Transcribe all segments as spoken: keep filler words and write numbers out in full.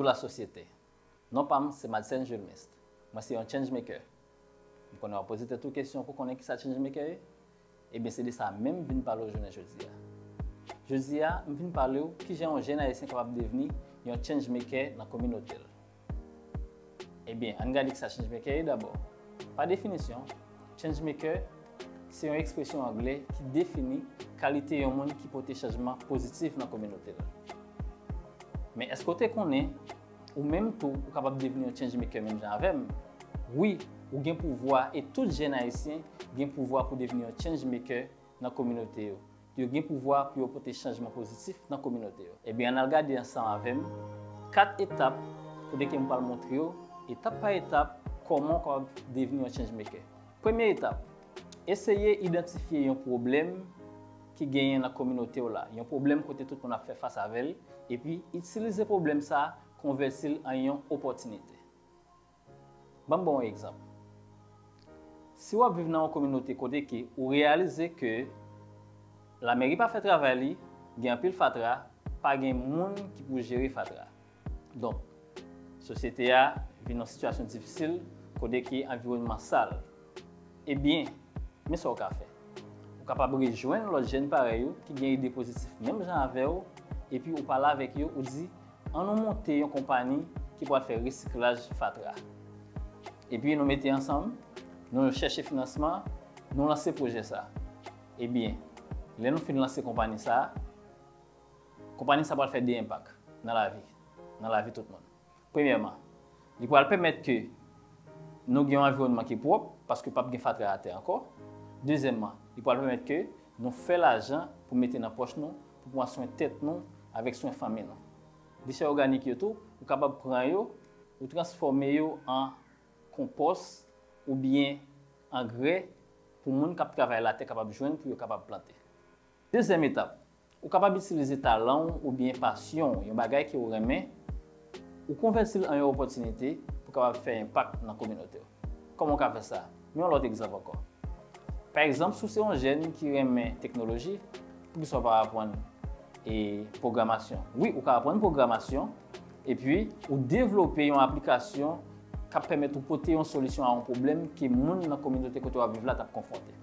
Bonjou lasosyete. Non pa m se Madsen Jules Mest. Mwen se yon change maker. M konnen w ap poze tèt ou kesyon pou konnen kisa change maker ye? Ebyen, se de sa menm m vin pale w jounen jodi a. Jodi a, m vin pale w kijan yon jèn ayisyen kapab devni yon change maker nan kominote l. Ebyen, ann gade kisa change maker ye dabò. Pa definisyon, change maker se yon ekspresyon anglè ki defini kalite yon moun ki pote chanjman pozitif nan kominote l. Men èske w te konnen ou menm tou ou kapab devni yon change maker menm jan avè m? Wi, ou gen pouvwa e tout jèn ayisyen gen pouvwa pou devni yon change maker nan kominote yo. Yo gen pouvwa pou yo pote chanjman pozitif nan kominote yo. Ebyen, ann al gade ansanm avè m kat etap kote ke m pral montre w, etap pa etap, kòman w kapab devni yon change maker. Premye etap, eseye idantifye yon pwoblèm ki genyen nan kominote w la, yon pwoblèm kote tout moun ap fè fas avè l, epi itilize pwoblèm sa a, konvèti l an yon opòtinite. Ban m ba w yon egzanp. Si w ap viv nan yon kominote kote ke ou reyalize ke lameri pa fè travay li, gen anpil fatra, pa gen moun ki pou jere fatra. Donk, sosyete a vin nan sitiyasyon difisil kote ke anviwònman sal. Ebyen, men sa w ka fè. Ou kapab rejwenn lòt jèn parèy ou ki gen ide pozitif menm jan avè w, epi ou pale avèk yo, ou di, ann nou monte yon konpayi ki pral fè resiklaj fatra. Epi nou mete ansanm, nou chèche finansman, nou lanse pwojè sa. Ebyen, lè nou fin lanse konpayi sa, konpayi sa pral fè de enpak nan lavi, nan lavi tout moun. Premyèman, li pral pèmèt ke nou gen yon anviwònman ki pwòp, paske p ap gen fatra atè ankò. Dezyèmman, li pral pèmèt ke nou fè lajan pou mete nan pòch nou, pou pran swen tèt nou, avèk swen fanmi nou. Dechè òganik yo tou, ou kapab pran yo, ou transfòme yo an konpòs oubyen angrè pou moun k ap travay latè kapab jwenn pou yo kapab plante. Dezyèm etap, ou kapab itilize talan w oubyen pasyon w, yon bagay ke w renmen, ou konvèti l an yon opòtinite pou kapab fè enpak nan kominote w. Kòman w ka fè sa? Men yon lòt egzanp ankò. Pa egzanp, si w se yon jèn ki renmen teknoloji, poukisa w pa aprann e pwogramasyon? Wi, ou ka aprann pwogramasyon, epi ou devlope yon aplikasyon k ap pèmèt ou pote yon solisyon a yon pwoblèm ke moun nan kominote kote w ap viv la t ap konfwonte.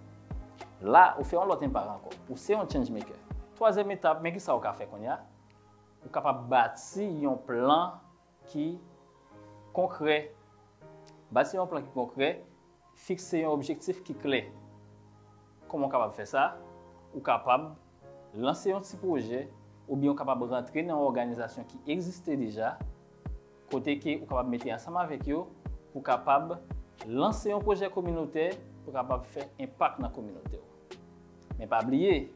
La, ou fè yon lòt enpak ankò. Ou se yon change maker. Twazyèm etap, men kisa ou ka fè kounye a? Ou kapab bati yon plan ki konkrè. Bati yon plan ki konkrè, fikse yon objektif ki klè. Kòman w kapab fè sa? Ou kapab lanse yon ti pwojè, oubyen w kapab rantre nan yon òganizasyon ki egziste deja, kote ke ou kapab mete ansanm avèk yo pou kapab lanse yon pwojè kominotè pou kapab fè enpak nan kominote w. Men pa bliye,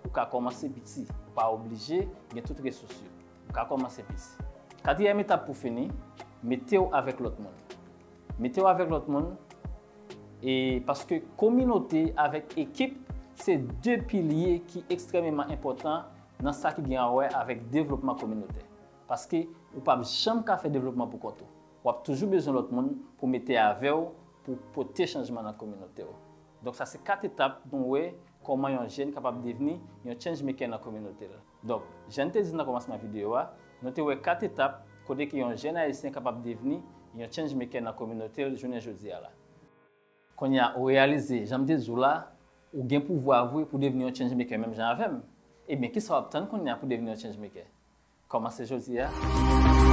ou ka kòmanse piti, ou pa oblije gen tout resous yo. Ou ka kòmanse piti. Katriyèm etap pou fini, mete w avèk lòt moun. Mete w avèk lòt moun, e paske kominote avèk ekip se de pilye ki ekstrèmeman enpòtan nan sa ki gen a wè avèk devlopman kominotè. Paske ou p ap janm ka fè devlopman pou kont ou. W ap toujou bezwen lòt moun pou mete avè w, pou pote chanjman nan kominote w. Donk sa se kat etap nou wè kòman yon jèn kapab devni yon change maker nan kominote l. Donk, jan n te di nan kòmansman videyo a, nou te wè kat etap kote ke yon jèn ayisyen kapab devni yon change maker nan kominote l jounen jodi a la. Kounye a, ou reyalize, jan m te di w la, ou gen pouvwa vre pou devni yon change maker menm jan avè m. Ebyen, kisa w ap tann kounye a pou devni yon change maker? Kòmanse jodi a.